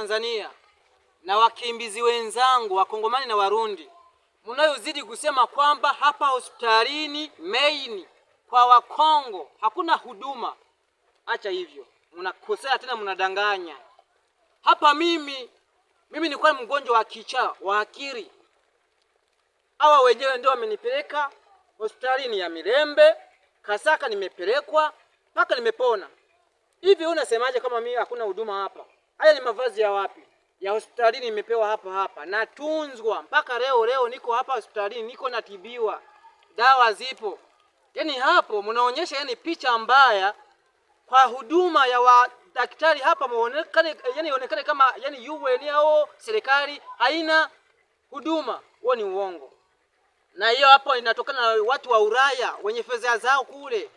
Tanzania na wakimbizi wenzangu Wakongomani na Warundi, mnayozidi kusema kwamba hapa hospitalini main kwa Wakongo hakuna huduma, acha hivyo, mnakosea tena, mnadanganya. Hapa mimi nilikuwa mgonjwa wa kichaa wa akili. Hawa wenyewe ndio wamenipeleka hospitalini ya Mirembe Kasaka, nimepelekwa mpaka nimepona. Hivi unasemaje kama mimi hakuna huduma hapa? Haya ni mavazi ya wapi? Ya hospitalini nimepewa hapa hapa. Natunzwa mpaka leo niko hapa hospitalini, niko natibiwa. Dawa zipo. Yaani hapo mnaonyesha yani picha mbaya kwa huduma ya daktari hapa, muonekane yani ionekane kama yani UN au serikali haina huduma. Huo ni uongo. Na hiyo hapo inatokana na watu wa Ulaya wenye fedha zao kule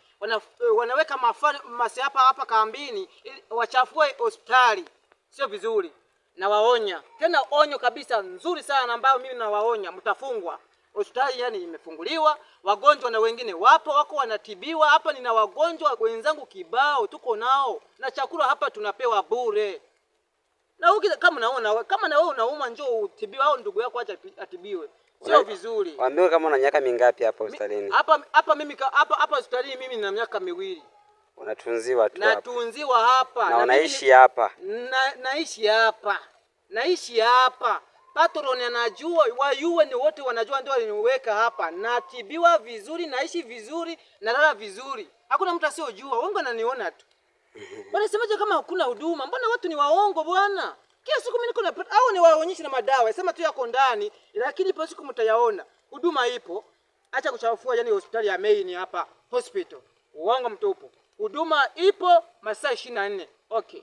wanaweka mafasi hapa hapa kambini wachafue hospitali. Sio vizuri. Nawaonya tena, onyo kabisa nzuri sana ambayo mimi nawaonya, mtafungwa. Hospitali yani imefunguliwa, wagonjwa na wengine wapo, wako wanatibiwa hapa. Nina wagonjwa wenzangu kibao tuko nao, na chakula hapa tunapewa bure. Na uki kama unaona kama na wewe unauma, njoo utibiwe, au ndugu yako acha atibiwe. Sio vizuri. Waambiwe kama una miaka mingapi hapa hospitalini? Hapa mimi hapa hospitalini mimi nina miaka 2. Unatunziwa tu hapa. Natunziwa hapa. Na unaishi hapa. Naishi hapa. Naishi hapa. Patron anajua, wa UN wote wanajua, ndio waliniweka hapa. Natibiwa vizuri, naishi vizuri, nalala vizuri. Hakuna mtu asiyojua, wengi wananiona tu. Wanasemaje kama hakuna huduma? Mbona watu ni waongo bwana? Kila siku mimi niko napata au niwaonyeshe na madawa, sema tu yako ndani, lakini ipo siku mtayaona. Huduma ipo. Acha kuchafua yani hospitali ya main hapa hospital. Uongo mtupu. Huduma ipo masaa 24. Okay.